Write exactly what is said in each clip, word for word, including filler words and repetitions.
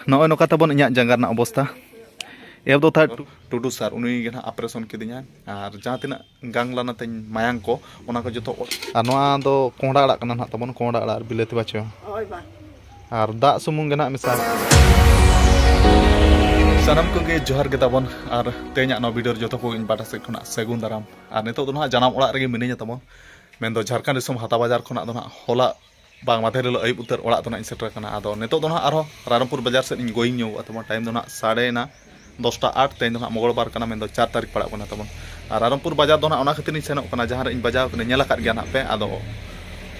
ᱱᱚᱜᱼᱚᱭ ᱱᱚᱝᱠᱟ ᱛᱟᱵᱚᱱ ᱤᱧᱟᱹᱜ ᱡᱟᱸᱜᱟ ᱨᱮᱱᱟᱜ ᱚᱵᱚᱥᱛᱟ᱾ ᱮᱦᱚᱵ ᱫᱚ ᱛᱟᱦᱮᱸᱫ ᱴᱩᱰᱩ ᱥᱟᱨ, ᱩᱱᱤ ᱜᱮ ᱱᱟᱦᱟᱜ ᱚᱯᱟᱨᱮᱥᱚᱱ ᱠᱤᱫᱤᱧᱟᱭ᱾ ᱟᱨ ᱡᱟᱦᱟᱸ ᱛᱤᱱᱟᱹᱜ ᱜᱟᱝᱞᱟᱱᱟ ᱛᱤᱧ ᱢᱟᱭᱟᱝ ᱠᱚ, ᱚᱱᱟ ᱠᱚ ᱡᱚᱛᱚ ᱚ-, ᱟᱨ ᱱᱚᱣᱟ ᱫᱚ ᱠᱚᱸᱦᱰᱟ ᱟᱲᱟᱜ ᱠᱟᱱᱟ ᱱᱟᱦᱟᱜ ᱛᱟᱵᱚᱱ, ᱠᱚᱸᱦᱰᱟ ᱟᱲᱟᱜ ᱟᱨ ᱵᱤᱞᱟᱹᱛᱤ ᱵᱟᱪᱷᱟᱣᱟ᱾ ᱦᱳᱭ ᱵᱟ᱾ ᱟᱨ ᱫᱟᱜ ᱥᱩᱢᱩᱝ ᱜᱮ ᱱᱟᱦᱟᱜ ᱢᱮᱥᱟ᱾ ᱥᱟᱱᱟᱢ ᱠᱚᱜᱮ ᱡᱚᱦᱟᱨ ᱜᱮ ᱛᱟᱵᱚᱱ᱾ ᱟᱨ ᱛᱮᱦᱮᱧᱟᱜ ᱱᱚᱣᱟ ᱵᱷᱤᱰᱤᱭᱳ ᱨᱮ ᱡᱚᱛᱚ ᱠᱚ ᱤᱧ ᱯᱟᱦᱴᱟ ᱥᱮᱫ ᱠᱷᱚᱱᱟᱜ ᱥᱟᱹᱜᱩᱱ ᱫᱟᱨᱟᱢ᱾ ᱟᱨ ᱱᱤᱛᱚᱜ ᱫᱚ ᱱᱟᱦᱟᱜ ᱡᱟᱱᱟᱢ ᱚᱲᱟᱜ ᱨᱮᱜᱮ ᱢᱤᱱᱟᱹᱧᱟ ᱛᱟᱵᱚᱱ, ᱢᱮᱱᱫᱚ ᱡᱷᱟᱲᱠᱷᱚᱸᱰ ᱫᱤᱥᱚᱢ ᱦᱟᱛᱟ ᱵᱟᱡᱟᱨ ᱠᱷᱚᱱᱟᱜ ᱫᱚ ᱱᱟᱦᱟᱜ ᱦᱚᱞᱟ ᱵᱟᱝ ᱢᱟᱫᱷᱮᱨ ᱦᱤᱞᱳᱜ ᱟᱹᱭᱩᱵ ᱩᱛᱟᱹᱨ ᱚᱲᱟᱜ ᱫᱚ ᱱᱟᱦᱟᱜ ᱤᱧ ᱥᱮᱴᱮᱨ ᱟᱠᱟᱱᱟ᱾ ᱟᱫᱚ ᱱᱤᱛᱚᱜ ᱫᱚ ᱱᱟᱦᱟᱜ ᱟᱨᱦᱚᱸ ᱨᱟᱭᱨᱚᱝᱯᱩᱨ ᱵᱟᱡᱟᱨ ᱥᱮᱫ ᱤᱧ ᱜᱳᱭᱤᱝ ᱧᱚᱜᱚᱜᱼᱟ ᱛᱟᱵᱚᱱ᱾ ᱴᱟᱭᱤᱢ ᱫᱚ ᱱᱟᱦᱟᱜ ᱥᱟᱰᱮ ᱮᱱᱟ ᱫᱚᱥᱴᱟ ᱟᱴ, ᱛᱮᱦᱮᱧ ᱫᱚ ᱱᱟᱦᱟᱜ ᱢᱚᱝᱜᱚᱞᱵᱟᱨ ᱠᱟᱱᱟ, ᱢᱮᱱᱫᱚ ᱪᱟᱨ ᱛᱟᱹᱨᱤᱠᱷ ᱯᱟᱲᱟᱜ ᱠᱟᱱᱟ ᱛᱟᱵᱚᱱ᱾ ᱟᱨ ᱨᱟᱭᱨᱚᱝᱯᱩᱨ ᱵᱟᱡᱟᱨ ᱫᱚ ᱱᱟᱦᱟᱜ ᱚᱱᱟ ᱠᱷᱟᱹᱛᱤᱨ ᱤᱧ ᱥᱮᱱᱚᱜ ᱠᱟᱱᱟ, ᱡᱟᱦᱟᱸ ᱨᱮ ᱤᱧ ᱵᱟᱡᱟᱣ ᱠᱟᱱᱟ, ᱧᱮᱞ ᱟᱠᱟᱫ ᱜᱮᱭᱟ ᱱᱟᱦᱟᱜ ᱯᱮ᱾ ᱟᱫᱚ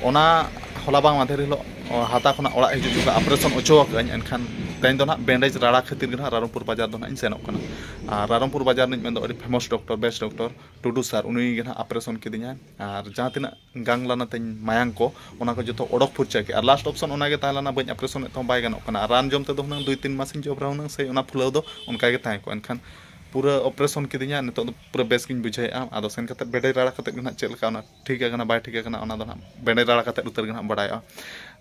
ᱚᱱᱟ ᱦᱚᱞᱟ ᱵᱟᱝ ᱢᱟᱫᱷᱮᱨ ᱦᱤᱞᱳᱜ ᱦᱟᱛᱟ ᱠᱷᱚᱱᱟᱜ ᱚᱲᱟᱜ ᱦᱤᱡᱩᱜ ᱡᱚᱠᱷᱚᱱ ᱚᱯᱟᱨᱮᱥᱚᱱ ᱚᱪᱚ ᱟᱠᱟᱫᱟᱹᱧ, ᱮᱱᱠᱷᱟᱱ ᱛᱮᱦᱮᱧ ᱫᱚ ᱱᱟᱦᱟᱜ ᱵᱮᱱᱰᱮᱡᱽ ᱨᱟᱲᱟ ᱠᱷᱟᱹᱛᱤᱨ ᱜᱮ ᱱᱟᱦᱟᱜ ᱨᱟᱭᱨᱚᱝᱯᱩᱨ ᱵᱟᱡᱟᱨ ᱫᱚ ᱱᱟᱦᱟᱜ ᱤᱧ ᱥᱮᱱᱚᱜ ᱠᱟᱱᱟ᱾ ᱟᱨ ᱨᱟᱭᱨᱚᱝᱯᱩᱨ ᱵᱟᱡᱟᱨ ᱨᱤᱱᱤᱡ ᱢᱮᱱᱫᱚ ᱟᱹᱰᱤ ᱯᱷᱮᱢᱟᱥ ᱰᱚᱠᱴᱚᱨ, ᱵᱮᱥᱴ ᱰᱚᱠᱴᱚᱨ ᱴᱩᱰᱩ ᱥᱟᱨ, ᱩᱱᱤ ᱜᱮ ᱱᱟᱦᱟᱜ ᱚᱯᱟᱨᱮᱥᱚᱱ ᱠᱤᱫᱤᱧᱟᱭ᱾ ᱟᱨ ᱡᱟᱦᱟᱸ ᱛᱤᱱᱟᱹᱜ ᱜᱟᱝᱞᱟᱱᱟ ᱛᱤᱧ ᱢᱟᱭᱟᱝ ᱠᱚ, ᱚᱱᱟ ᱠᱚ ᱡᱚᱛᱚ ᱚᱰᱚᱠ ᱯᱷᱩᱨᱪᱟ ᱠᱮᱫᱼᱟ᱾ ᱟᱨ ᱞᱟᱥᱴ ᱚᱯᱥᱚᱱ ᱚᱱᱟ ᱜᱮ ᱛᱟᱦᱮᱸ ᱞᱮᱱᱟ, ᱵᱟᱹᱧ ᱚᱯᱟᱨᱮᱥᱚᱱᱮᱫ ᱛᱮᱦᱚᱸ ᱵᱟᱭ ᱜᱟᱱᱚᱜ ᱠᱟᱱᱟ᱾ ᱟᱨ ᱨᱟᱱ ᱡᱚᱢ ᱛᱮᱫᱚ ᱦᱩᱱᱟᱹᱝ ᱫᱩᱭ ᱛᱤᱱ ᱢᱟᱥᱤᱧ ᱡᱚᱵᱽᱨᱟ ᱦᱩᱱᱟᱹᱝ, ᱥᱮᱭ ᱚᱱᱟ ᱯᱷᱩᱞᱟᱹᱣ ᱫᱚ ᱚᱱᱠᱟ ᱜᱮ ᱛᱟᱦᱮᱸ ᱠᱚᱜᱼᱟ᱾ ᱮᱱᱠᱷᱟᱱ ᱯᱩᱨᱟᱹ ᱚᱯᱟᱨᱮᱥᱚᱱ ᱠᱤᱫᱤᱧᱟ, ᱱᱤᱛᱚᱜ ᱫᱚ ᱯᱩᱨᱟᱹ ᱵᱮᱥ ᱜᱤᱧ ᱵᱩᱡᱷᱟᱹᱣᱮᱫᱼᱟ᱾ ᱟᱫᱚ ᱥᱮᱱ ᱠᱟᱛᱮᱫ ᱵᱮᱰᱮᱡ ᱨᱟᱲᱟ ᱠᱟᱛᱮᱫ ᱜᱮ ᱱᱟᱦᱟᱜ ᱪᱮᱫ ᱞᱮᱠᱟ ᱚᱱᱟ ᱴᱷᱤᱠ ᱟᱠᱟᱱᱟ ᱵᱟᱭ ᱴᱷᱤᱠ ᱟᱠᱟᱱᱟ, ᱚᱱᱟ ᱫᱚ ᱱᱟᱦᱟᱜ ᱵᱮᱰᱮᱡ ᱨᱟᱲᱟ ᱠᱟᱛᱮᱫ ᱩᱛᱟᱹᱨ ᱜᱮ ᱱᱟᱦᱟᱜ ᱵᱟᱲᱟᱭᱚᱜᱼᱟ᱾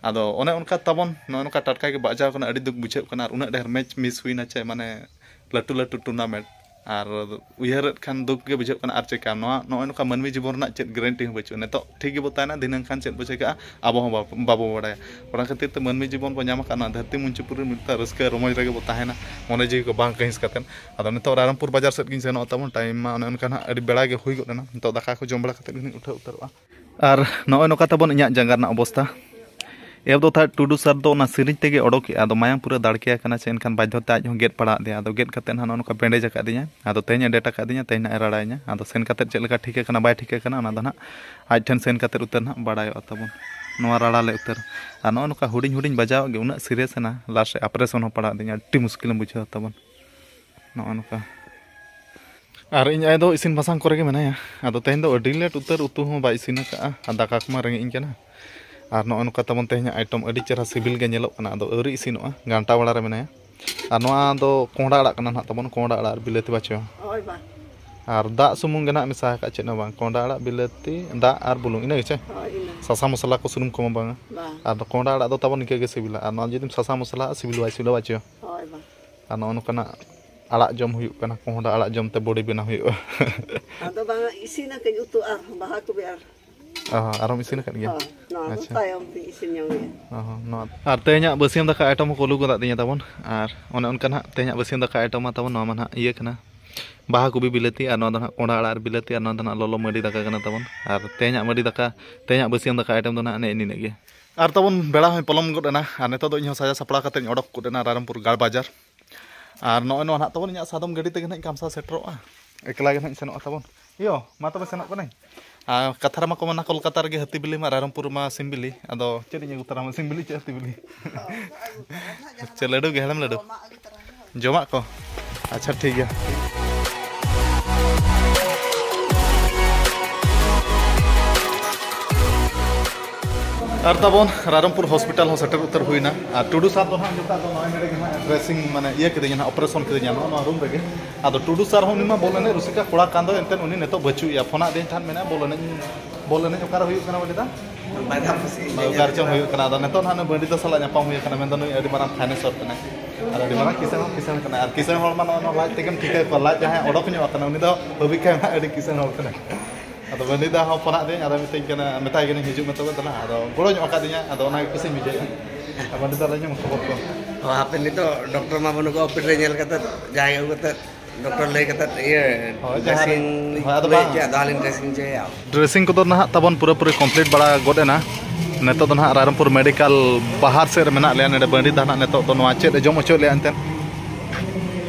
ᱟᱫᱚ ᱚᱱᱮ ᱚᱱᱠᱟ ᱛᱟᱵᱚᱱ, ᱱᱚᱜᱼᱚ ᱱᱚᱝᱠᱟ ᱴᱟᱴᱠᱟ ᱜᱮ ᱵᱟᱡᱟᱣ ᱠᱟᱱᱟ, ᱟᱹᱰᱤ ᱫᱩᱠ ᱵᱩᱡᱷᱟᱹᱜ ᱠᱟᱱᱟ᱾ ᱟᱨ ᱩᱱᱟᱹᱜ ᱰᱷᱮᱨ ᱢᱮᱪ ᱢᱤᱥ ᱦᱩᱭᱱᱟ ᱪᱮ, ᱢᱟᱱᱮ ᱞᱟᱹᱴᱩ ᱞᱟᱹᱴᱩ ᱴᱩᱨᱱᱟᱢᱮᱱᱴ᱾ ᱟᱨ ᱩᱭᱦᱟᱹᱨᱮᱫ ᱠᱷᱟᱱ ᱫᱩᱠ ᱜᱮ ᱵᱩᱡᱷᱟᱹᱜ ᱠᱟᱱᱟ᱾ ᱟᱨ ᱪᱮᱠᱟ ᱱᱚᱣᱟ, ᱱᱚᱜᱼᱚᱭ ᱱᱚᱝᱠᱟ ᱢᱟᱹᱱᱢᱤ ᱡᱤᱵᱚᱱ ᱨᱮᱱᱟᱜ ᱪᱮᱫ ᱜᱮᱨᱮᱱᱴᱤ ᱦᱚᱸ ᱵᱟᱹᱪᱩᱜᱼᱟ᱾ ᱱᱤᱛᱚᱜ ᱴᱷᱤᱠ ᱜᱮᱵᱚ ᱛᱟᱦᱮᱱᱟ, ᱫᱷᱤᱱᱟᱹᱝ ᱠᱷᱟᱱ ᱪᱮᱫ ᱵᱚ ᱪᱤᱠᱟᱹᱜᱼᱟ, ᱟᱵᱚ ᱦᱚᱸ ᱵᱟᱵᱚ, ᱵᱟᱵᱚ ᱵᱟᱲᱟᱭᱟ᱾ ᱚᱱᱟ ᱠᱷᱟᱹᱛᱤᱨ ᱛᱮ ᱢᱟᱹᱱᱢᱤ ᱡᱤᱵᱚᱱ ᱵᱚ ᱧᱟᱢ ᱟᱠᱟᱫ ᱱᱚᱣᱟ ᱫᱷᱟᱹᱨᱛᱤ ᱢᱚᱧᱪᱚᱯᱩᱨᱤ ᱨᱮ ᱢᱤᱫᱴᱟᱝ ᱨᱟᱹᱥᱠᱟᱹ ᱨᱚᱢᱚᱡᱽ ᱨᱮᱜᱮ ᱵᱚ ᱛᱟᱦᱮᱱᱟ, ᱢᱚᱱᱮ ᱡᱤᱣᱤ ᱠᱚ ᱵᱟᱝ ᱠᱟᱹᱦᱤᱥ ᱠᱟᱛᱮᱫ᱾ ᱟᱫᱚ ᱱᱤᱛᱚᱜ ᱨᱟᱭᱨᱚᱝᱯᱩᱨ ᱵᱟᱡᱟᱨ ᱥᱮᱫ ᱜᱤᱧ ᱥᱮᱱᱚᱜ ᱛᱟᱵᱚᱱ᱾ ᱴᱟᱭᱤᱢ ᱢᱟ ᱚᱱᱮ ᱚᱱᱠᱟ ᱱᱟᱦᱟᱜ ᱟᱹᱰᱤ ᱵᱮᱲᱟ ᱜᱮ ᱦᱩᱭ ᱜᱚᱫ ᱮᱱᱟ᱾ ᱱᱤᱛᱚᱜ ᱫᱟᱠᱟ ᱠᱚ ᱡᱚᱢ ᱵᱟᱲᱟ ᱠᱟᱛᱮᱫ ᱜᱮ ᱱᱟᱦᱟᱜ ᱩᱴᱷᱟᱹᱣ ᱩᱛᱟᱹᱨᱚᱜᱼᱟ᱾ ᱟᱨ ᱱᱚᱜᱼᱚᱭ ᱱᱚᱝᱠᱟ ᱛᱟᱵᱚᱱ ᱤᱧᱟᱹᱜ ᱡᱟᱸᱜᱟ ᱨᱮᱱᱟᱜ ᱚᱵᱚᱥᱛᱟ᱾ ᱮᱦᱚᱵ ᱫᱚ ᱛᱟᱦᱮᱸᱫ ᱴᱩᱰᱩ ᱥᱟᱨ ᱫᱚ ᱚᱱᱟ ᱥᱤᱨᱤᱧ ᱛᱮᱜᱮ ᱚᱰᱚᱠᱮᱜᱼᱟ, ᱟᱫᱚ ᱢᱟᱭᱟᱢ ᱯᱩᱨᱟᱹ ᱫᱟᱲᱠᱮᱭᱟ ᱠᱟᱱᱟ ᱪᱮ, ᱮᱱᱠᱷᱟᱱ ᱵᱟᱫᱽᱫᱷᱚ ᱛᱮ ᱟᱡ ᱦᱚᱸ ᱜᱮᱫ ᱯᱟᱲᱟᱣᱟᱫ ᱫᱮᱭᱟ᱾ ᱟᱫᱚ ᱜᱮᱫ ᱠᱟᱛᱮᱫ ᱱᱟᱦᱟᱜ ᱱᱚᱜᱼᱚ ᱱᱚᱝᱠᱟ ᱵᱮᱱᱰᱮᱡᱽ ᱟᱠᱟᱫᱤᱧᱟ᱾ ᱟᱫᱚ ᱛᱮᱦᱮᱧ ᱮ ᱰᱮᱴ ᱟᱠᱟᱫᱤᱧᱟ, ᱛᱮᱦᱮᱧ ᱱᱟᱦᱟᱜ ᱮ ᱨᱟᱲᱟᱭᱤᱧᱟ᱾ ᱟᱫᱚ ᱥᱮᱱ ᱠᱟᱛᱮᱫ ᱪᱮᱫ ᱞᱮᱠᱟ ᱴᱷᱤᱠ ᱟᱠᱟᱱᱟ ᱵᱟᱭ ᱴᱷᱤᱠ ᱟᱠᱟᱱᱟ, ᱚᱱᱟ ᱫᱚ ᱱᱟᱦᱟᱜ ᱟᱡ ᱴᱷᱮᱱ ᱥᱮᱱ ᱠᱟᱛᱮᱫ ᱩᱛᱟᱹᱨ ᱱᱟᱦᱟᱜ ᱵᱟᱲᱟᱭᱚᱜᱼᱟ ᱛᱟᱵᱚᱱ᱾ ᱱᱚᱣᱟ ᱨᱟᱲᱟ ᱞᱮ ᱩᱛᱟᱹᱨ᱾ ᱟᱨ ᱱᱚᱜᱼᱚ ᱱᱚᱝᱠᱟ ᱦᱩᱰᱤᱧ ᱦᱩᱰᱤᱧ ᱵᱟᱡᱟᱣ ᱜᱮ ᱩᱱᱟᱹᱜ ᱥᱤᱨᱤᱭᱟᱥ ᱮᱱᱟ, ᱞᱟᱥᱴ ᱨᱮ ᱚᱯᱟᱨᱮᱥᱚᱱ ᱦᱚᱸ ᱯᱟᱲᱟᱣᱟᱫᱤᱧᱟ᱾ ᱟᱹᱰᱤ ᱢᱩᱥᱠᱤᱞᱮᱢ ᱵᱩᱡᱷᱟᱹᱣᱟ ᱛᱟᱵᱚᱱ᱾ ᱱᱚᱜᱼᱚ ᱱᱚᱝᱠᱟ᱾ ᱟᱨ ᱤᱧ ᱟᱭᱳ ᱫᱚ ᱤᱥᱤᱱ ᱵᱟᱥᱟᱝ ᱠᱚᱨᱮ ᱜᱮ ᱢᱮᱱᱟᱭᱟ᱾ ᱟᱫᱚ ᱛᱮᱦᱮᱧ ᱫᱚ ᱟᱹᱰᱤ ᱞᱮᱴ ᱩᱛᱟᱹᱨ ᱩᱛᱩ ᱦᱚᱸ ᱵᱟᱭ ᱤᱥᱤᱱ ᱟᱠᱟᱫᱼᱟ, ᱟᱨ ᱫᱟᱠᱟ ᱠᱚᱢᱟ ᱨᱮᱸᱜᱮᱡ ᱤᱧ ᱠᱟᱱᱟ᱾ ᱟᱨ ᱱᱚᱜᱼᱚ ᱱᱚᱝᱠᱟ ᱛᱟᱵᱚᱱ ᱛᱮᱦᱮᱧᱟᱜ ᱟᱭᱴᱮᱢ ᱟᱹᱰᱤ ᱪᱮᱦᱨᱟ ᱥᱤᱵᱤᱞ ᱜᱮ ᱧᱮᱞᱚᱜ ᱠᱟᱱᱟ᱾ ᱟᱫᱚ ᱟᱹᱣᱨᱤ ᱤᱥᱤᱱᱚᱜᱼᱟ, ᱜᱷᱟᱱᱴᱟ ᱵᱟᱲᱟ ᱨᱮ ᱢᱮᱱᱟᱭᱟ᱾ ᱟᱨ ᱱᱚᱣᱟ ᱫᱚ ᱠᱚᱸᱦᱰᱟ ᱟᱲᱟᱜ ᱠᱟᱱᱟ ᱱᱟᱦᱟᱜ ᱛᱟᱵᱚᱱ, ᱠᱚᱸᱦᱰᱟ ᱟᱲᱟᱜ ᱟᱨ ᱵᱤᱞᱟᱹᱛᱤ ᱵᱟᱪᱷᱟᱣᱟ᱾ ᱦᱳᱭ ᱵᱟ᱾ ᱟᱨ ᱫᱟᱜ ᱥᱩᱢᱩᱝ ᱜᱮ ᱱᱟᱦᱟᱜ ᱢᱮᱥᱟ ᱟᱠᱟᱫ, ᱪᱮᱫ ᱦᱚᱸ ᱵᱟᱝ᱾ ᱠᱚᱸᱦᱰᱟ ᱟᱲᱟᱜ, ᱵᱤᱞᱟᱹᱛᱤ, ᱫᱟᱜ ᱟᱨ ᱵᱩᱞᱩᱝ, ᱤᱱᱟᱹ ᱜᱮᱪᱮ? ᱦᱳᱭ, ᱤᱱᱟᱹ᱾ ᱥᱟᱥᱟᱝ ᱢᱚᱥᱞᱟ ᱠᱚ, ᱥᱩᱱᱩᱢ ᱠᱚᱢᱟ ᱵᱟᱝᱟ᱾ ᱵᱟᱝ᱾ ᱟᱨ ᱠᱚᱸᱦᱰᱟ ᱟᱲᱟᱜ ᱫᱚ ᱛᱟᱵᱚᱱ ᱱᱤᱝᱠᱟᱹ ᱜᱮ ᱥᱤᱵᱤᱞᱟ, ᱟᱨ ᱱᱚᱣᱟ ᱡᱩᱫᱤᱢ ᱥᱟᱥᱟᱝ ᱢᱚᱥᱞᱟᱜᱼᱟ, ᱥᱤᱵᱤᱞ ᱵᱟᱭ ᱥᱤᱵᱤᱞᱟ, ᱵᱟᱝ ᱪᱚ? ᱦᱳᱭ, ᱵᱟᱝ᱾ ᱟᱨ ᱱᱚᱜᱼᱚ ᱱᱚᱝᱠᱟᱱᱟᱜ ᱟᱲᱟᱜ ᱡᱚᱢ ᱦᱩᱭᱩᱜ ᱠᱟᱱᱟ, ᱠᱚᱸᱦᱰᱟ ᱟᱲᱟᱜ ᱡᱚᱢ ᱛᱮ body ᱵᱮᱱᱟᱣ ᱦᱩᱭᱩᱜᱼᱟ᱾ ᱟᱫᱚ ᱵᱟᱝᱟ, ᱤᱥᱤᱱ ᱟᱠᱟᱧ ᱩᱛᱩ ᱟᱨ ᱵᱟᱦᱟ ᱠᱚᱵᱤ ᱟᱨ ᱚ, ᱟᱨᱦᱚᱸᱢ ᱤᱥᱤᱱ ᱟᱠᱟᱫ ᱜᱮᱭᱟ? ᱦᱳᱭ, ᱱᱚᱣᱟ ᱫᱚ ᱟᱪᱪᱷᱟ᱾ ᱛᱟᱭᱚᱢ ᱛᱤᱧ ᱤᱥᱤᱱ ᱧᱚᱜ ᱜᱮᱭᱟ᱾ ᱚ, ᱱᱚᱣᱟ, ᱟᱨ ᱛᱮᱦᱮᱧᱟᱜ ᱵᱟᱹᱥᱭᱟᱹᱢ ᱫᱟᱠᱟ item ᱦᱚᱸᱠᱚ ᱞᱩ ᱜᱚᱫᱟᱜ ᱛᱤᱧᱟᱹ ᱛᱟᱵᱚᱱ᱾ ᱟᱨ ᱚᱱᱮ ᱚᱱᱠᱟ ᱱᱟᱦᱟᱜ ᱛᱮᱦᱮᱧᱟᱜ ᱵᱟᱹᱥᱭᱟᱹᱢ ᱫᱟᱠᱟ item ᱢᱟ ᱛᱟᱵᱚᱱ, ᱱᱚᱣᱟ ᱢᱟ ᱱᱟᱦᱟᱜ ᱤᱭᱟᱹ ᱠᱟᱱᱟ, ᱵᱟᱦᱟ ᱠᱚᱵᱤ ᱵᱤᱞᱟᱹᱛᱤ, ᱟᱨ ᱱᱚᱣᱟ ᱫᱚ ᱱᱟᱦᱟᱜ ᱠᱚᱸᱦᱰᱟ ᱟᱲᱟᱜ ᱟᱨ ᱵᱤᱞᱟᱹᱛᱤ, ᱟᱨ ᱱᱚᱣᱟ ᱫᱚ ᱱᱟᱦᱟᱜ ᱞᱚᱞᱚ ᱢᱟᱹᱰᱤ ᱫᱟᱠᱟ ᱠᱟᱱᱟ ᱛᱟᱵᱚᱱ᱾ ᱟᱨ ᱛᱮᱦᱮᱧᱟᱜ ᱢᱟᱹᱰᱤ ᱫᱟᱠᱟ, ᱛᱮᱦᱮᱧᱟᱜ ᱵᱟᱹᱥᱭᱟᱹᱢ ᱫᱟᱠᱟ item ᱫᱚ ᱱᱟᱦᱟᱜ ᱱᱮᱜᱼᱮ ᱱᱤᱱᱟᱹᱜ ᱜᱮ᱾ ᱟᱨ ᱛᱟᱵᱚᱱ ᱵᱮᱲᱟ ᱦᱚᱸᱭ ᱯᱚᱞᱚᱢ ᱜᱚᱫ ᱮᱱᱟ, ᱟᱨ ᱱᱤᱛᱚᱜ ᱫᱚ ᱤᱧ ᱦᱚᱸ ᱥᱟᱡᱟᱣ ᱥᱟᱯᱲᱟᱣ ᱠᱟᱛᱮᱧ ᱚᱰᱚᱠ ᱜᱚᱫ ᱮᱱᱟ ᱨᱟᱭᱨᱚᱝᱯᱩᱨ ᱜᱟᱲ ᱵᱟᱡᱟᱨ᱾ ᱟᱨ ᱱᱚᱜᱼᱚᱭ ᱱᱚᱣᱟ ᱱᱟᱦᱟᱜ ᱛᱟᱵᱚᱱ ᱤᱧᱟᱹᱜ ᱥᱟᱫᱚᱢ ᱜᱟᱹᱰᱤ ᱛᱮᱜᱮ ᱱᱟᱦᱟᱜ ᱤᱧ ᱠᱟᱢᱥᱟ ᱥᱮᱴᱮᱨᱚᱜᱼᱟ, ᱮᱠᱞᱟ ᱜᱮ ᱱᱟᱦᱟᱜ ᱤᱧ ᱥᱮᱱᱚᱜᱼᱟ ᱛᱟᱵᱚᱱ᱾ ᱤᱭᱳ, ᱢᱟ ᱛᱚᱵᱮ ᱥᱮᱱᱚᱜ ᱠᱟᱹᱱᱟᱹᱧ᱾ ᱟᱨ ᱠᱟᱛᱷᱟ ᱨᱮᱢᱟ ᱠᱚ ᱢᱮᱱᱟ, ᱠᱳᱞᱠᱟᱛᱟ ᱨᱮᱜᱮ ᱦᱟᱹᱛᱤ ᱵᱤᱞᱤ ᱢᱟ, ᱨᱟᱭᱨᱚᱝᱯᱩᱨ ᱢᱟ ᱥᱤᱢ ᱵᱤᱞᱤ᱾ ᱟᱫᱚ ᱪᱮᱫ ᱤᱧ ᱟᱹᱜᱩ ᱛᱚᱨᱟᱢᱟ, ᱥᱤᱢ ᱵᱤᱞᱤ ᱪᱮ ᱦᱟᱹᱛᱤ ᱵᱤᱞᱤ? ᱪᱮᱫ ᱞᱟᱹᱰᱩ ᱜᱮ, ᱦᱮᱲᱮᱢ ᱞᱟᱹᱰᱩ? ᱡᱚᱢᱟᱜ ᱠᱚ? ᱟᱪᱪᱷᱟ, ᱴᱷᱤᱠ ᱜᱮᱭᱟ᱾ ᱟᱨ ᱛᱟᱵᱚᱱ ᱨᱟᱭᱨᱚᱝᱯᱩᱨ hospital ᱦᱚᱸ ᱥᱮᱴᱮᱨ ᱩᱛᱟᱹᱨ ᱦᱩᱭᱱᱟ᱾ ᱟᱨ ᱴᱩᱰᱩ ᱥᱟᱨ ᱫᱚ ᱱᱟᱦᱟᱜ ᱱᱤᱛᱚᱜ ᱫᱚ ᱱᱚᱜᱼᱚᱭ ᱱᱚᱰᱮ ᱜᱮ ᱱᱟᱦᱟᱜ dressing, ᱢᱟᱱᱮ ᱤᱭᱟᱹ ᱠᱤᱫᱤᱧᱟ ᱱᱟᱦᱟᱜ, operation ᱠᱤᱫᱤᱧᱟ ᱱᱚᱜᱼᱚ ᱱᱚᱣᱟ room ᱨᱮᱜᱮ᱾ ᱟᱫᱚ ᱴᱩᱰᱩ ᱥᱟᱨ ᱦᱚᱸ ᱩᱱᱤ ᱢᱟ ᱵᱚᱞ ᱮᱱᱮᱡ ᱨᱩᱥᱤᱠᱟ ᱠᱚᱲᱟ ᱠᱟᱱ ᱫᱚ, ᱮᱱᱛᱮᱫ ᱩᱱᱤ ᱱᱤᱛᱚᱜ ᱵᱟᱹᱪᱩᱜ ᱮᱭᱟ᱾ ᱯᱷᱳᱱᱟᱫ ᱫᱤᱧ ᱛᱟᱦᱮᱸᱫ, ᱢᱮᱱᱟ ᱵᱚᱞ ᱮᱱᱮᱡ, ᱵᱚᱞ ᱮᱱᱮᱡ ᱚᱠᱟᱨᱮ ᱦᱩᱭᱩᱜ ᱠᱟᱱᱟ ᱵᱟᱹᱴᱤ ᱫᱟ? ᱵᱟᱡᱟᱨ ᱠᱩᱥᱤ᱾ ᱚᱠᱟ ᱨᱮᱪᱚᱝ ᱦᱩᱭᱩᱜ ᱠᱟᱱᱟ᱾ ᱟᱫᱚ ᱱᱤᱛᱚᱜ ᱱᱟᱦᱟᱜ ᱱᱩᱭ ᱵᱟᱹᱱᱰᱤ ᱫᱟ ᱥᱟᱞᱟᱜ ᱧᱟᱯᱟᱢ ᱦᱩᱭ ᱟᱠᱟᱱᱟ, ᱢᱮᱱᱫᱚ ᱱᱩᱭ ᱟᱹᱰᱤ ᱢᱟᱨᱟᱝ ᱯᱷᱟᱭᱱᱮᱥᱚᱨ ᱠᱟᱱᱟᱭ᱾ ᱟᱨ ᱟᱹᱰᱤ ᱢᱟᱨᱟᱝ ᱠᱤᱥᱟᱹᱬ ᱦᱚᱸ ᱠᱤᱥᱟᱹᱬ ᱠᱟᱱᱟᱭ᱾ ᱟᱨ ᱠᱤᱥᱟᱹᱬ ᱦᱚᱲ ᱢᱟ ᱱᱚᱜᱼᱚ ᱱᱚᱣᱟ ᱞᱟᱡ ᱛᱮᱜᱮᱢ ᱴᱷᱤᱠᱟᱹ ᱠᱚᱣᱟ, ᱞᱟᱡ ᱡᱟᱦᱟᱸᱭ ᱚᱰᱚᱠ ᱧᱚᱜ ᱟᱠᱟᱱᱟ, ᱩᱱᱤ ᱫᱚ ᱵᱷᱟᱹᱵᱤ ᱠᱷᱟᱱ ᱦᱟᱸᱜ ᱟᱹᱰᱤ ᱠᱤᱥᱟᱹᱬ ᱦᱚᱲ ᱠᱟᱱᱟᱭ᱾ ᱟᱫᱚ ᱵᱟᱹᱱᱰᱤ ᱫᱟ ᱦᱚᱸ ᱯᱷᱳᱱᱟᱫ ᱫᱤᱧ, ᱟᱫᱚ ᱢᱮᱛᱟᱹᱧ ᱠᱟᱱᱟ, ᱢᱮᱛᱟᱭ ᱠᱟᱹᱱᱟᱹᱧ, "ᱦᱤᱡᱩᱜ ᱢᱮ ᱛᱚᱵᱮ ᱫᱮᱞᱟ᱾" ᱟᱫᱚ ᱜᱚᱲᱚ ᱧᱚᱜ ᱟᱠᱟᱫᱤᱧᱟ, ᱟᱫᱚ ᱚᱱᱟ ᱜᱮ ᱠᱩᱥᱤᱧ ᱵᱩᱡᱷᱟᱹᱣᱮᱫᱼᱟ᱾ ᱟᱨ ᱵᱟᱹᱱᱰᱤ ᱫᱟ, ᱞᱟᱹᱭ ᱧᱚᱜ ᱢᱮ ᱠᱷᱚᱵᱚᱨ ᱠᱚ᱾ ᱚ, ᱦᱟᱯᱮ, ᱱᱤᱛᱚᱜ ᱰᱚᱠᱴᱚᱨ ᱢᱟ ᱵᱟᱹᱱᱩᱜ ᱠᱚᱣᱟ, ᱚᱯᱷᱤᱥ ᱨᱮ ᱧᱮᱞ ᱠᱟᱛᱮ, ᱡᱟᱦᱟᱸᱭ ᱟᱹᱜᱩ ᱠᱟᱛᱮ, ᱰᱚᱠᱴᱚᱨ ᱞᱟᱹᱭ ᱠᱟᱛᱮ, ᱤᱭᱟᱹ, ᱦᱳᱭ, ᱡᱟᱦᱟᱸ dressing ᱦᱳᱭ, ᱟᱫᱚ ᱞᱟᱹᱭ ᱵᱟᱝ᱾ ᱠᱮᱫ, ᱟᱫᱚ ᱟᱹᱞᱤᱧ dressing ᱦᱚᱪᱚᱭᱟ᱾ Dressing ᱠᱚᱫᱚ ᱱᱟᱦᱟᱜ ᱛᱟᱵᱚᱱ ᱯᱩᱨᱟᱹᱯᱩᱨᱤ complete ᱵᱟᱲᱟ ᱜᱚᱫ ᱮᱱᱟ᱾ ᱱᱤᱛᱚᱜ ᱫᱚ ᱱᱟᱦᱟᱜ ᱨᱟᱭᱨᱚᱝᱯᱩᱨ ᱢᱮᱰᱤᱠᱮᱞ ᱵᱟᱦᱟᱨ ᱥᱮᱫ ᱨᱮ ᱢᱮᱱᱟᱜ ᱞᱮᱭᱟ᱾ ᱱᱚᱰᱮ ᱵᱟᱹᱱᱰᱤ ᱫᱟ ᱱᱟᱦᱟᱜ ᱱᱤᱛᱚᱜ ᱫᱚ ᱱᱚᱣᱟ ᱪᱮᱫ ᱮ ᱡᱚᱢ ᱦᱚᱪᱚᱭᱮᱫ ᱞᱮᱭᱟ ᱮᱱᱛᱮᱫ?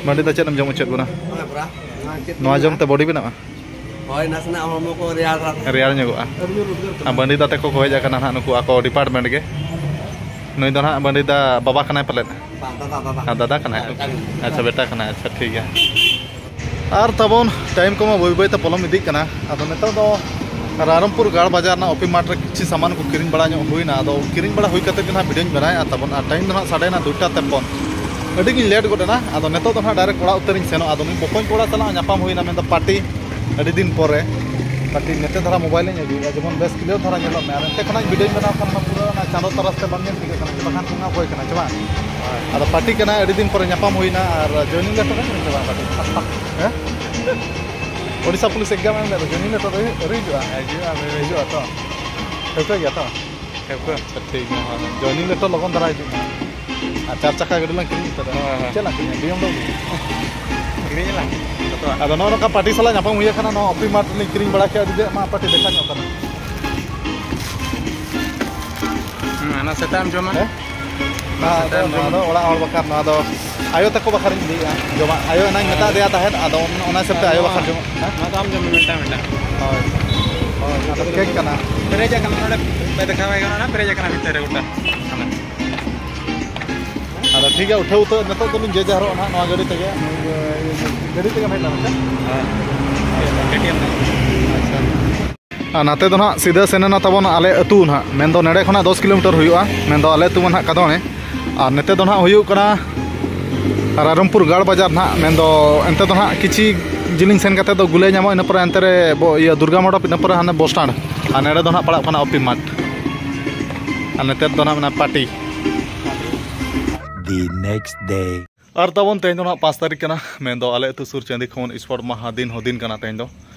ᱵᱟᱹᱱᱰᱤ ᱫᱟ, ᱪᱮᱫ ᱮᱢ ᱡᱚᱢ ᱦᱚᱪᱚᱭᱮᱫ ᱵᱚᱱᱟ? ᱱᱚᱣᱟ ᱵᱨᱟ, ᱱᱚᱣᱟ ᱪᱮᱫ ᱱᱚᱣᱟ ᱠᱚ ᱡᱚᱢ ᱢᱮᱱᱟᱜᱼᱟ? ᱛᱮ body ᱵᱮᱱᱟᱜᱼᱟ? ᱦᱳᱭ, ᱱᱟᱥᱮᱱᱟᱜ ᱦᱚᱲᱢᱚ ᱠᱚ ᱨᱮᱭᱟᱲ ᱨᱮᱭᱟᱲ ᱧᱚᱜᱚᱜᱼᱟ᱾ ᱟᱨ ᱵᱟᱹᱱᱰᱤ ᱫᱟ ᱛᱟᱠᱚ ᱠᱚ ᱦᱮᱡ ᱟᱠᱟᱱᱟ ᱱᱟᱦᱟᱜ, ᱱᱩᱠᱩ ᱟᱠᱚ department ᱜᱮ᱾ ᱱᱩᱭ ᱫᱚ ᱱᱟᱦᱟᱜ ᱵᱟᱹᱱᱰᱤ ᱫᱟ ᱵᱟᱵᱟ ᱠᱟᱱᱟᱭ ᱯᱟᱞᱮᱫ? ᱵᱟᱝ, ᱫᱟᱫᱟ, ᱫᱟᱫᱟ᱾ ᱟᱨ ᱫᱟᱫᱟ ᱠᱟᱱᱟᱭ? ᱵᱮᱴᱟ ᱠᱟᱱᱟᱭ᱾ ᱟᱪᱪᱷᱟ, ᱵᱮᱴᱟ ᱠᱟᱱᱟᱭ᱾ ᱟᱪᱪᱷᱟ, ᱴᱷᱤᱠ ᱜᱮᱭᱟ᱾ ᱟᱨ ᱛᱟᱵᱚᱱ time ᱠᱚᱢᱟ ᱵᱟᱹᱭ ᱵᱟᱹᱭ ᱛᱮ ᱯᱚᱞᱚᱢ ᱤᱫᱤᱜ ᱠᱟᱱᱟ᱾ ᱟᱫᱚ ᱱᱤᱛᱚᱜ ᱫᱚ ᱨᱟᱭᱨᱚᱝᱯᱩᱨ ᱜᱟᱲ ᱵᱟᱡᱟᱨ ᱨᱮᱱᱟᱜ ᱚᱯᱤ ᱢᱟᱴ ᱨᱮ ᱠᱤᱪᱷᱩ ᱥᱟᱢᱟᱱ ᱠᱚ ᱠᱤᱨᱤᱧ ᱵᱟᱲᱟ ᱧᱚᱜ ᱦᱩᱭᱱᱟ᱾ ᱟᱫᱚ ᱠᱤᱨᱤᱧ ᱵᱟᱲᱟ ᱦᱩᱭ ᱠᱟᱛᱮ ᱜᱮ ᱱᱟᱦᱟᱜ video ᱧ ᱵᱮᱱᱟᱣᱮᱫᱼᱟ ᱛᱟᱵᱚᱱ᱾ ᱟᱨ time ᱫᱚ ᱱᱟᱦᱟᱜ ᱥᱟᱰᱮᱭᱮᱱᱟ ᱫᱩᱭᱴᱟ ᱛᱮᱯᱚᱱ᱾ ᱟᱹᱰᱤ ᱜᱤᱧ ᱞᱮᱴ ᱜᱚᱫ ᱮᱱᱟ᱾ ᱟᱫᱚ ᱱᱤᱛᱚᱜ ᱫᱚ ᱱᱟᱦᱟᱜ ᱰᱟᱭᱨᱮᱠᱴ ᱚᱲᱟᱜ ᱩᱛᱟᱹᱨᱤᱧ ᱥᱮᱱᱚᱜᱼᱟ᱾ ᱟᱫᱚ ᱱᱩᱭ ᱵᱚᱠᱚᱧ ᱠᱚᱲᱟ ᱥᱟᱞᱟᱜ ᱧᱟᱯᱟᱢ ᱦᱩᱭᱱᱟ, ᱢᱮᱱᱫᱚ ᱯᱟᱴᱤ᱾ ᱟᱹᱰᱤ ᱫᱤᱱ ᱯᱚᱨᱮ ᱯᱟᱴᱤ ᱱᱮᱛᱮ ᱫᱷᱟᱨᱟ ᱢᱳᱵᱟᱭᱤᱞᱤᱧ ᱟᱹᱜᱩᱭᱮᱫᱼᱟ, ᱡᱮᱢᱚᱱ ᱵᱮᱥ ᱠᱞᱤᱭᱟᱨ ᱫᱷᱟᱨᱟ ᱧᱮᱞᱚᱜ ᱢᱮ᱾ ᱟᱨ ᱮᱱᱛᱮ ᱠᱷᱚᱱᱟᱜ ᱤᱧ ᱵᱷᱤᱰᱤᱭᱳᱧ ᱵᱮᱱᱟᱣ ᱠᱷᱟᱱ ᱢᱟ ᱯᱩᱨᱟᱹ ᱚᱱᱟ ᱪᱟᱸᱫᱚ ᱛᱟᱨᱟᱥ ᱛᱮ ᱵᱟᱢ ᱧᱮᱞ ᱴᱷᱤᱠᱟᱹᱜ ᱠᱟᱱᱟ, ᱵᱟᱠᱷᱟᱱ ᱵᱚᱸᱜᱟ ᱚᱠᱚᱭ ᱠᱟᱱᱟ ᱪᱮ ᱵᱟᱝ? ᱟᱫᱚ ᱯᱟᱴᱤ ᱠᱟᱱᱟ, ᱟᱹᱰᱤ ᱫᱤᱱ ᱯᱚᱨᱮ ᱧᱟᱯᱟᱢ ᱦᱩᱭᱱᱟ᱾ ᱟᱨ ᱡᱚᱭᱱᱤᱝ ᱞᱮᱴᱚᱨ ᱨᱮ ᱪᱮ ᱵᱟᱝ ᱯᱟᱴᱤ? ᱦᱮᱸ? ᱳᱰᱤᱥᱟ ᱯᱩᱞᱤᱥ ᱮᱠᱡᱟᱢ ᱮᱢ ᱞᱮᱫ ᱫᱚ, ᱡᱚᱭᱱᱤᱝ ᱞᱮᱴᱚᱨ ᱟᱹᱣᱨᱤ ᱦᱤᱡᱩᱜᱼᱟ? ᱦᱤᱡᱩᱜᱼᱟ, ᱦᱤᱡᱩᱜᱼᱟ ᱛᱚ? ᱴᱷᱟᱹᱣᱠᱟᱹ ᱜᱮᱭᱟ ᱛᱚ? ᱴᱷᱟᱹᱣᱠᱟᱹ᱾ ᱟᱪᱪᱷᱟ, ᱴᱷᱤᱠ ᱜᱮᱭᱟ, ᱦᱳᱭ᱾ ᱡᱚᱭᱱᱤᱝ ᱞᱮᱴᱚᱨ ᱞᱚᱜᱚᱱ ᱫᱷᱟᱨᱟ ᱦᱤᱡᱩᱜ ᱢᱟ᱾ ᱟᱨ ᱪᱟᱨ ᱪᱟᱠᱟ ᱜᱟᱹᱰᱤ ᱞᱟᱝ ᱠᱤᱨᱤᱧ ᱩᱛᱟᱹᱨᱟ᱾ ᱦᱳᱭ, ᱦᱳᱭ᱾ ᱪᱮᱫ ᱞᱟᱝ ᱠᱤᱨᱤᱧᱟ? B M W? ᱠᱤᱨᱤᱧ ᱟᱞᱟᱝ᱾ ᱡᱚᱛᱚᱣᱟᱜ᱾ ᱟᱫᱚ ᱱᱚᱜᱼᱚ ᱱᱚᱝᱠᱟ ᱯᱟᱴᱤ ᱥᱟᱞᱟᱜ ᱧᱟᱯᱟᱢ ᱦᱩᱭ ᱟᱠᱟᱱᱟ, ᱱᱚᱣᱟ ᱚᱯᱤ ᱢᱟᱨᱴ ᱨᱮᱞᱤᱧ ᱠᱤᱨᱤᱧ ᱵᱟᱲᱟ ᱠᱮᱫᱼᱟ, ᱟᱹᱰᱤ ᱡᱮ ᱢᱟ ᱯᱟᱴᱤ ᱫᱮᱠᱷᱟ ᱧᱚᱜ ᱠᱟᱱᱟ᱾ ᱦᱩᱸ, ᱦᱟᱱᱟ ᱥᱮᱛᱟᱜ ᱮᱢ ᱡᱚᱢᱟ᱾ ᱦᱮᱸ? ᱱᱚᱣᱟ ᱫᱚ, ᱱᱚᱣᱟ ᱫᱚ ᱚᱲᱟᱜ ᱦᱚᱲ ᱵᱟᱠᱷᱨᱟ, ᱱᱚᱣᱟ ᱫᱚ ᱟᱭᱳ ᱛᱟᱠᱚ ᱵᱟᱠᱷᱨᱟ ᱤᱧ ᱞᱟᱹᱭᱮᱫᱼᱟ᱾ ᱡᱚᱢᱟᱜ ᱟᱭᱳ ᱮᱱᱟᱧ ᱢᱮᱛᱟ ᱫᱮᱭᱟ ᱛᱟᱦᱮᱸᱫ, ᱟᱫᱚ ᱚᱱ-, ᱚᱱᱟ ᱦᱤᱥᱟᱹᱵ ᱛᱮ ᱟᱭᱳ ᱵᱟᱠᱷᱨᱟ ᱡᱚᱢᱟᱜ, ᱦᱮᱸ? ᱱᱚᱣᱟ ᱫᱚ ᱟᱢ ᱡᱚᱢ ᱢᱮ ᱢᱤᱫᱴᱟᱝ ᱢᱤᱫᱴᱟᱝ᱾ ᱦᱳᱭ᱾ ᱦᱳᱭ, ᱟᱫᱚ ᱠᱮᱠ ᱠᱟᱱᱟ᱾ ᱯᱮᱨᱮᱡ ᱟᱠᱟᱱᱟ ᱱᱚᱰᱮ, ᱯᱮ ᱫᱮᱠᱷᱟᱣ ᱟᱭ ᱠᱟᱱᱟ, ᱚᱱᱟ ᱯᱮᱨᱮᱡ ᱟᱠᱟᱱᱟ ᱵᱷᱤᱛᱟᱹᱨ ᱨᱮ ᱜᱚᱴᱟ᱾ ᱦᱟᱱᱟ᱾ ᱟᱫᱚ ᱴᱷᱤᱠ ᱜᱮᱭᱟ, ᱩᱴᱷᱟᱹᱣ ᱩᱛᱟᱹᱨ ᱱᱤᱛᱚᱜ ᱫᱚᱞᱤᱧ ᱡᱮ ᱡᱟᱦᱟᱨᱚᱜᱼᱟ ᱱᱟᱦᱟᱜ ᱱᱚᱣᱟ ᱜᱟᱹᱰᱤ ᱛᱮᱜᱮ᱾ ᱜᱟᱹᱰᱤ ᱛᱮᱜᱮ ᱦᱮᱡ ᱞᱮᱱᱟ ᱥᱮ? ᱦᱮᱸ, ᱠᱮ ᱴᱤ ᱮᱢ ᱛᱮ᱾ ᱟᱪᱪᱷᱟ᱾ ᱟᱨ ᱱᱟᱛᱮ ᱫᱚ ᱱᱟᱦᱟᱜ ᱥᱤᱫᱷᱟᱹ ᱥᱮᱱ ᱮᱱᱟ ᱛᱟᱵᱚᱱ ᱟᱞᱮ ᱟᱹᱛᱩ ᱱᱟᱦᱟᱜ, ᱢᱮᱱᱫᱚ ᱱᱚᱰᱮ ᱠᱷᱚᱱᱟᱜ ᱫᱚᱥ ᱠᱤᱞᱳᱢᱤᱴᱟᱨ ᱦᱩᱭᱩᱜᱼᱟ, ᱢᱮᱱᱫᱚ ᱟᱞᱮ ᱟᱹᱛᱩ ᱢᱟ ᱱᱟᱦᱟᱜ ᱠᱟᱫᱚᱬᱮ᱾ ᱟᱨ ᱱᱚᱛᱮ ᱫᱚ ᱱᱟᱦᱟᱜ ᱦᱩᱭᱩᱜ ᱠᱟᱱᱟ ᱨᱟᱭᱨᱚᱝᱯᱩᱨ ᱜᱟᱲ ᱵᱟᱡᱟᱨ ᱱᱟᱦᱟᱜ, ᱢᱮᱱᱫᱚ ᱮᱱᱛᱮ ᱫᱚ ᱱᱟᱦᱟᱜ ᱠᱤᱪᱷᱤ ᱡᱤᱞᱤᱧ ᱥᱮᱱ ᱠᱟᱛᱮ ᱫᱚ ᱜᱩᱞᱟᱹᱭ ᱧᱟᱢᱚᱜᱼᱟ, ᱤᱱᱟᱹ ᱯᱚᱨᱮ ᱮᱱᱛᱮ ᱨᱮ ᱵᱚ-, ᱤᱭᱟᱹ ᱫᱩᱨᱜᱟ ᱢᱚᱱᱰᱚᱯ, ᱤᱱᱟᱹ ᱯᱚᱨᱮ ᱦᱟᱱᱮ ᱵᱚᱥ ᱴᱟᱸᱰ, ᱟᱨ ᱱᱚᱰᱮ ᱫᱚ ᱱᱟᱦᱟᱜ ᱯᱟᱲᱟᱜ ᱠᱟᱱᱟ ᱚᱯᱤ ᱢᱟᱴᱷ, ᱟᱨ ᱱᱚᱛᱮ ᱫᱚ ᱱᱟᱦᱟᱜ ᱢᱮᱱᱟᱜᱼᱟ ᱯᱟᱴᱤ᱾ The next day. ᱟᱨ ᱛᱟᱵᱚᱱ ᱛᱮᱦᱮᱧ ᱫᱚ ᱱᱟᱦᱟᱜ ᱯᱟᱸᱪ ᱛᱟᱹᱨᱤᱠᱷ ᱠᱟᱱᱟ, ᱢᱮᱱᱫᱚ ᱟᱞᱮ ᱟᱹᱛᱩ ᱥᱩᱨ ᱪᱟᱹᱱᱫᱤ ᱠᱷᱚᱱ ᱥᱯᱳᱨᱴ ᱢᱟᱦᱟ ᱫᱤᱱ ᱦᱚᱸ ᱫᱤᱱ ᱠᱟᱱᱟ ᱛᱮᱦᱮᱧ ᱫᱚ᱾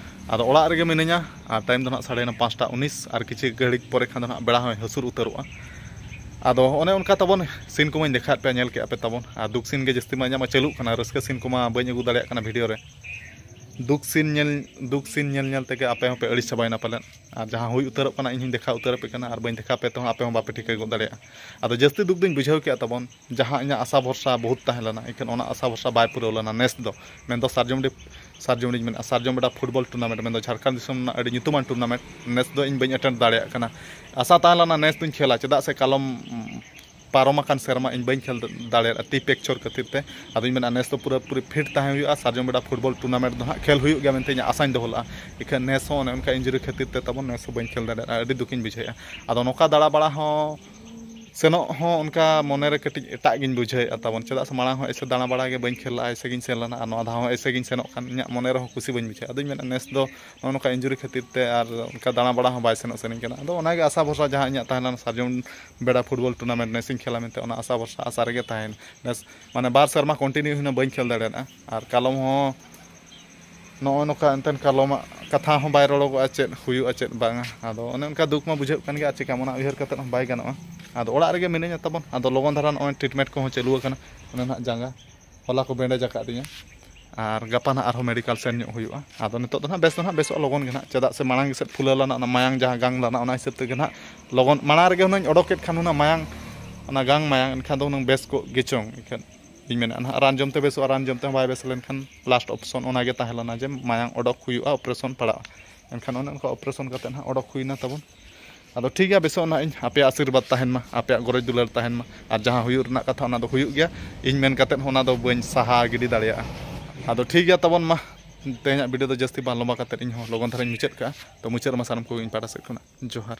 ᱟᱫᱚ ᱚᱲᱟᱜ ᱨᱮᱜᱮ ᱢᱤᱱᱟᱹᱧᱟ ᱟᱨ ᱴᱟᱭᱤᱢ ᱫᱚ ᱱᱟᱦᱟᱜ ᱥᱟᱲᱮ ᱱᱚ, ᱯᱟᱸᱪᱴᱟ ᱩᱱᱤᱥ, ᱟᱨ ᱠᱤᱪᱷᱩ ᱜᱷᱟᱹᱲᱤᱡ ᱯᱚᱨᱮ ᱠᱷᱟᱱ ᱫᱚ ᱱᱟᱦᱟᱜ ᱵᱮᱲᱟ ᱦᱚᱸᱭ ᱦᱟᱹᱥᱩᱨ ᱩᱛᱟᱹᱨᱚᱜᱼᱟ᱾ ᱟᱫᱚ ᱚᱱᱮ ᱚᱱᱠᱟ ᱛᱟᱵᱚᱱ ᱥᱤᱱ ᱠᱚᱢᱟᱧ ᱫᱮᱠᱷᱟᱣᱮᱫ ᱯᱮᱭᱟ, ᱧᱮᱞ ᱠᱮᱜᱼᱟ ᱯᱮ ᱛᱟᱵᱚᱱ, ᱟᱨ ᱫᱩᱠ ᱥᱤᱱ ᱜᱮ ᱡᱟᱹᱥᱛᱤ ᱢᱟ ᱤᱧᱟᱹᱜ ᱢᱟ ᱪᱟᱹᱞᱩᱜ ᱠᱟᱱᱟ, ᱨᱟᱹᱥᱠᱟᱹ ᱥᱤᱱ ᱠᱚᱢᱟ ᱵᱟᱹᱧ ᱟᱹᱜᱩ ᱫᱟᱲᱮᱭᱟᱜ ᱠᱟᱱᱟ ᱵᱷᱤᱰᱤᱭᱳ ᱨᱮ᱾ ᱫᱩᱠ ᱥᱤᱱ ᱧᱮᱞ, ᱫᱩᱠ ᱥᱤᱱ ᱧᱮᱞ ᱧᱮᱞ ᱛᱮᱜᱮ ᱟᱯᱮ ᱦᱚᱸᱯᱮ ᱟᱹᱲᱤᱥ ᱪᱟᱵᱟᱭᱮᱱᱟ ᱯᱟᱞᱮᱱ᱾ ᱟᱨ ᱡᱟᱦᱟᱸ ᱦᱩᱭ ᱩᱛᱟᱹᱨᱚᱜ ᱠᱟᱱᱟ ᱤᱧ ᱦᱚᱸᱧ ᱫᱮᱠᱷᱟᱣ ᱩᱛᱟᱹᱨ ᱟᱯᱮ ᱠᱟᱱᱟ, ᱟᱨ ᱵᱟᱹᱧ ᱫᱮᱠᱷᱟᱣ ᱯᱮ ᱛᱮᱦᱚᱸ ᱟᱯᱮ ᱦᱚᱸ ᱵᱟᱯᱮ ᱴᱷᱤᱠᱟᱹ ᱜᱚᱫ ᱫᱟᱲᱮᱭᱟᱜᱼᱟ᱾ ᱟᱫᱚ ᱡᱟᱹᱥᱛᱤ ᱫᱩᱠ ᱫᱚᱧ ᱵᱩᱡᱷᱟᱹᱣ ᱠᱮᱜᱼᱟ ᱛᱟᱵᱚᱱ, ᱡᱟᱦᱟᱸ ᱤᱧᱟᱹᱜ ᱟᱥᱟ ᱵᱷᱚᱨᱥᱟ ᱵᱚᱦᱩᱛ ᱛᱟᱦᱮᱸ ᱞᱮᱱᱟ, ᱮᱱᱠᱷᱟᱱ ᱚᱱᱟ ᱟᱥᱟ ᱵᱷᱚᱨᱥᱟ ᱵᱟᱭ ᱯᱩᱨᱟᱹᱣ ᱞᱮᱱᱟ ᱱᱮᱥ ᱫᱚ᱾ ᱢᱮᱱᱫᱚ ᱥᱟᱨᱡᱚᱢᱰᱤ, ᱥᱟᱨᱡᱚᱢᱰᱤᱧ ᱢᱮᱱᱟ, ᱥᱟᱨᱡᱚᱢ ᱵᱮᱰᱟ ᱯᱷᱩᱴᱵᱚᱞ ᱴᱩᱨᱱᱟᱢᱮᱱᱴ, ᱢᱮᱱᱫᱚ ᱡᱷᱟᱲᱠᱷᱚᱸᱰ ᱫᱤᱥᱚᱢ ᱨᱮᱱᱟᱜ ᱟᱹᱰᱤ ᱧᱩᱛᱩᱢᱟᱱ ᱴᱩᱨᱱᱟᱢᱮᱱᱴ, ᱱᱮᱥ ᱫᱚ ᱤᱧ ᱵᱟᱹᱧ ᱮᱴᱮᱱᱰ ᱫᱟᱲᱮᱭᱟᱜ ᱠᱟᱱᱟ᱾ ᱟᱥᱟ ᱛᱟᱦᱮᱸ ᱞᱮᱱᱟ ᱱᱮᱥ ᱫᱚᱧ ᱠᱷᱮᱞᱟ, ᱪᱮᱫᱟᱜ ᱥᱮ ᱠᱟᱞᱚᱢ, ᱩᱢ, ᱯᱟᱨᱚᱢ ᱟᱠᱟᱱ ᱥᱮᱨᱢᱟ ᱤᱧ ᱵᱟᱹᱧ ᱠᱷᱮᱞ ᱫᱟᱲᱮᱭᱟᱫᱟ ᱛᱤ ᱯᱮᱠᱪᱚᱨ ᱠᱷᱟᱹᱛᱤᱨ ᱛᱮ᱾ ᱟᱫᱚᱧ ᱢᱮᱱᱟ ᱱᱮᱥ ᱫᱚ ᱯᱩᱨᱟᱹ ᱯᱩᱨᱤ ᱯᱷᱤᱴ ᱛᱟᱦᱮᱸ ᱦᱩᱭᱩᱜᱼᱟ, ᱥᱟᱨᱡᱚᱢ ᱵᱮᱰᱟ ᱯᱷᱩᱴᱵᱚᱞ ᱴᱩᱨᱱᱟᱢᱮᱱᱴ ᱫᱚ ᱦᱟᱸᱜ ᱠᱷᱮᱞ ᱦᱩᱭᱩᱜ ᱜᱮᱭᱟ ᱢᱮᱱᱛᱮ ᱤᱧᱟᱹᱜ ᱟᱥᱟᱧ ᱫᱚᱦᱚ ᱞᱮᱫᱼᱟ᱾ ᱤᱠᱷᱟᱹᱱ ᱱᱮᱥ ᱦᱚᱸ ᱚᱱᱮ ᱚᱱᱠᱟ ᱤᱱᱡᱩᱨᱤ ᱠᱷᱟᱹᱛᱤᱨ ᱛᱮ ᱛᱟᱵᱚᱱ ᱱᱮᱥ ᱦᱚᱸ ᱵᱟᱹᱧ ᱠᱷᱮᱞ ᱫᱟᱲᱮᱭᱟᱫᱼᱟ, ᱟᱹᱰᱤ ᱫᱩᱠᱤᱧ ᱵᱩᱡᱷᱟᱹᱣᱮᱫᱼᱟ᱾ ᱟᱫᱚ ᱱᱚᱝᱠᱟ ᱫᱟᱬᱟ ᱵᱟᱲᱟ ᱦᱚᱸ ᱥᱮᱱᱚᱜ ᱦᱚᱸ ᱚᱱᱠᱟ ᱢᱚᱱᱮᱨᱮ ᱠᱟᱹᱴᱤᱡ ᱮᱴᱟᱜ ᱜᱤᱧ ᱵᱩᱡᱷᱟᱹᱣᱮᱫᱼᱟ ᱛᱟᱵᱚᱱ᱾ ᱪᱮᱫᱟᱜ ᱥᱮ ᱢᱟᱲᱟᱝ ᱦᱚᱸ ᱮᱭᱥᱮ ᱫᱟᱬᱟ ᱵᱟᱲᱟ ᱜᱮ ᱵᱟᱹᱧ ᱠᱷᱮᱞ ᱞᱟᱜᱼᱟ, ᱮᱭᱥᱮ ᱜᱤᱧ ᱥᱮᱱ ᱞᱮᱱᱟ, ᱟᱨ ᱱᱚᱣᱟ ᱫᱷᱟᱣ ᱦᱚᱸ ᱮᱭᱥᱮ ᱜᱤᱧ ᱥᱮᱱᱚᱜ ᱠᱟᱱ ᱤᱧᱟᱹᱜ ᱢᱚᱱᱮ ᱨᱮᱦᱚᱸ ᱠᱩᱥᱤ ᱵᱟᱹᱧ ᱵᱩᱡᱷᱟᱹᱣᱟ᱾ ᱟᱫᱚᱧ ᱢᱮᱱᱟ ᱱᱮᱥ ᱫᱚ ᱱᱚᱜᱼᱚ ᱱᱚᱝᱠᱟ ᱤᱱᱡᱩᱨᱤ ᱠᱷᱟᱹᱛᱤᱨ ᱛᱮ ᱟᱨ ᱚᱱᱠᱟ ᱫᱟᱬᱟ ᱵᱟᱲᱟ ᱦᱚᱸ ᱵᱟᱭ ᱥᱮᱱᱚᱜ ᱥᱟᱱᱟᱧ ᱠᱟᱱᱟ᱾ ᱟᱫᱚ ᱚᱱᱟᱜᱮ ᱟᱥᱟ ᱵᱷᱚᱨᱥᱟ ᱡᱟᱦᱟᱸ ᱤᱧᱟᱹᱜ ᱛᱟᱦᱮᱸ ᱞᱮᱱᱟ ᱥᱟᱨᱡᱚᱢ ᱵᱮᱲᱟ ᱯᱷᱩᱴᱵᱚᱞ ᱴᱩᱨᱱᱟᱢᱮᱱᱴ ᱱᱮᱥᱤᱧ ᱠᱷᱮᱞᱟ ᱢᱮᱱᱛᱮ, ᱚᱱᱟ ᱟᱥᱟ ᱵᱷᱚᱨᱥᱟ ᱟᱥᱟ ᱨᱮᱜᱮ ᱛᱟᱦᱮᱱ᱾ ᱱᱮᱥ ᱢᱟᱱᱮ ᱵᱟᱨ ᱥᱮᱨᱢᱟ ᱠᱚᱱᱴᱤᱱᱤᱭᱩ ᱦᱩᱭᱱᱟ ᱵᱟᱹᱧ ᱠᱷᱮᱞ ᱫᱟᱲᱮᱭᱟᱫᱟ, ᱟᱨ ᱠᱟᱞᱚᱢ ᱦᱚᱸ ᱱᱚᱜᱼᱚ ᱱᱚᱝᱠᱟ ᱮᱱᱛᱮᱫ ᱠᱟᱞᱚᱢᱟᱜ ᱠᱟᱛᱷᱟ ᱦᱚᱸ ᱵᱟᱭ ᱨᱚᱲᱚᱜᱚᱜᱼᱟ ᱪᱮᱫ ᱦᱩᱭᱩᱜᱼᱟ ᱪᱮᱫ ᱵᱟᱝᱟ᱾ ᱟᱫᱚ ᱚᱱᱮ ᱚᱱᱠᱟ ᱫᱩᱠ ᱢᱟ ᱵᱩᱡᱷᱟᱹᱜ ᱠᱟᱱ ᱜᱮᱭᱟ, ᱟᱨ ᱪᱮᱠᱟᱢ ᱚᱱᱟ ᱩᱭᱦᱟᱹᱨ ᱠᱟᱛᱮᱫ ᱦᱚᱸ ᱵᱟᱭ ᱜᱟᱱᱚᱜᱼᱟ᱾ ᱟᱫᱚ ᱚᱲᱟᱜ ᱨᱮᱜᱮ ᱢᱤᱱᱟᱹᱧᱟ ᱛᱟᱵᱚᱱ᱾ ᱟᱫᱚ ᱞᱚᱜᱚᱱ ᱫᱷᱟᱨᱟ ᱱᱚᱜᱼᱚᱭ ᱴᱨᱤᱴᱢᱮᱱᱴ ᱠᱚᱦᱚᱸ ᱪᱟᱹᱞᱩ ᱟᱠᱟᱱᱟ᱾ ᱚᱱᱮ ᱱᱟᱦᱟᱜ ᱡᱟᱸᱜᱟ ᱦᱚᱞᱟ ᱠᱚ ᱵᱮᱱᱰᱮᱡᱽ ᱟᱠᱟᱫᱤᱧᱟ, ᱟᱨ ᱜᱟᱯᱟ ᱱᱟᱦᱟᱜ ᱟᱨᱦᱚᱸ ᱢᱮᱰᱤᱠᱟᱞ ᱥᱮᱱ ᱧᱚᱜ ᱦᱩᱭᱩᱜᱼᱟ᱾ ᱟᱫᱚ ᱱᱤᱛᱚᱜ ᱫᱚ ᱱᱟᱦᱟᱜ ᱵᱮᱥ ᱫᱚ ᱱᱟᱦᱟᱜ ᱵᱮᱥᱚᱜᱼᱟ ᱞᱚᱜᱚᱱ ᱜᱮ ᱱᱟᱦᱟᱜ, ᱪᱮᱫᱟᱜ ᱥᱮ ᱢᱟᱲᱟᱝ ᱜᱮ ᱥᱮᱫ ᱯᱷᱩᱞᱟᱹ ᱞᱮᱱᱟ, ᱚᱱᱟ ᱢᱟᱭᱟᱝ ᱡᱟᱦᱟᱸ ᱜᱟᱝ ᱞᱮᱱᱟ, ᱚᱱᱟ ᱦᱤᱥᱟᱹᱵ ᱛᱮᱜᱮ ᱱᱟᱦᱟᱜ ᱞᱚᱜᱚᱱ ᱢᱟᱲᱟᱝ ᱨᱮᱜᱮ ᱦᱩᱱᱟᱹᱝ ᱚᱰᱚᱠᱮᱫ ᱠᱷᱟᱱ ᱦᱩᱱᱟᱹᱝ ᱢᱟᱭᱟᱝ, ᱚᱱᱟ ᱜᱟᱝ ᱢᱟᱭᱟᱝ, ᱮᱱᱠᱷᱟᱱ ᱫᱚ ᱦᱩᱱᱟᱹᱝ ᱵᱮᱥ ᱠᱚᱜ ᱜᱮᱪᱚᱝ᱾ ᱮᱱᱠᱷᱟᱱ ᱤᱧ ᱢᱮᱱᱟ ᱱᱟᱦᱟᱜ ᱨᱟᱱ ᱡᱚᱢᱛᱮ ᱵᱮᱥᱚᱜᱼᱟ, ᱨᱟᱱ ᱡᱚᱢ ᱛᱮᱦᱚᱸ ᱵᱟᱭ ᱵᱮᱥ ᱞᱮᱱᱠᱷᱟᱱ ᱞᱟᱥᱴ ᱚᱯᱥᱚᱱ ᱚᱱᱟᱜᱮ ᱛᱟᱦᱮᱸ ᱞᱮᱱᱟ ᱡᱮ ᱢᱟᱭᱟᱝ ᱚᱰᱚᱠ ᱦᱩᱭᱩᱜᱼᱟ, ᱚᱯᱟᱨᱮᱥᱚᱱ ᱯᱟᱲᱟᱜᱼᱟ᱾ ᱮᱱᱠᱷᱟᱱ ᱚᱱᱮ ᱚᱱᱠᱟ ᱚᱯᱟᱨᱮᱥᱚᱱ ᱠᱟᱛᱮᱫ ᱱᱟᱦᱟᱜ ᱚᱰᱚᱠ ᱦᱩᱭᱱᱟ ᱛᱟᱵᱚᱱ᱾ ᱟᱫᱚ ᱴᱷᱤᱠ ᱜᱮᱭᱟ, ᱵᱮᱥᱚᱜ ᱱᱟᱦᱟᱜ ᱤᱧ, ᱟᱯᱮᱭᱟᱜ ᱟᱥᱤᱨᱵᱟᱫᱽ ᱛᱟᱦᱮᱱ ᱢᱟ, ᱟᱯᱮᱭᱟᱜ ᱜᱚᱨᱚᱡᱽ ᱫᱩᱞᱟᱹᱲ ᱛᱟᱦᱮᱱ ᱢᱟ, ᱟᱨ ᱡᱟᱦᱟᱸ ᱦᱩᱭᱩᱜ ᱨᱮᱱᱟᱜ ᱠᱟᱛᱷᱟ ᱚᱱᱟ ᱫᱚ ᱦᱩᱭᱩᱜ ᱜᱮᱭᱟ᱾ ᱤᱧ ᱢᱮᱱ ᱠᱟᱛᱮᱫ ᱦᱚᱸ ᱚᱱᱟ ᱫᱚ ᱵᱟᱹᱧ ᱥᱟᱦᱟ ᱜᱤᱰᱤ ᱫᱟᱲᱮᱭᱟᱜᱼᱟ᱾ ᱟᱫᱚ ᱴᱷᱤᱠ ᱜᱮᱭᱟ ᱛᱟᱵᱚᱱ ᱢᱟ, ᱛᱮᱦᱮᱧᱟᱜ ᱵᱷᱤᱰᱤᱭᱳ ᱫᱚ ᱡᱟᱹᱥᱛᱤ ᱵᱟᱝ ᱞᱚᱢᱵᱟ ᱠᱟᱛᱮᱫ ᱤᱧ ᱦᱚᱸ ᱞᱚᱜᱚᱱ ᱫᱷᱟᱨᱟᱧ ᱢᱩᱪᱟᱹᱫ ᱠᱟᱜᱼᱟ᱾ ᱛᱚ ᱢᱩᱪᱟᱹᱫ ᱨᱮᱢᱟ ᱥᱟᱱᱟᱢ ᱠᱚᱜᱮ ᱤᱧ ᱯᱟᱦᱴᱟ ᱥᱮᱫ ᱠᱷᱚᱱᱟᱜ ᱡᱚᱦᱟᱨ᱾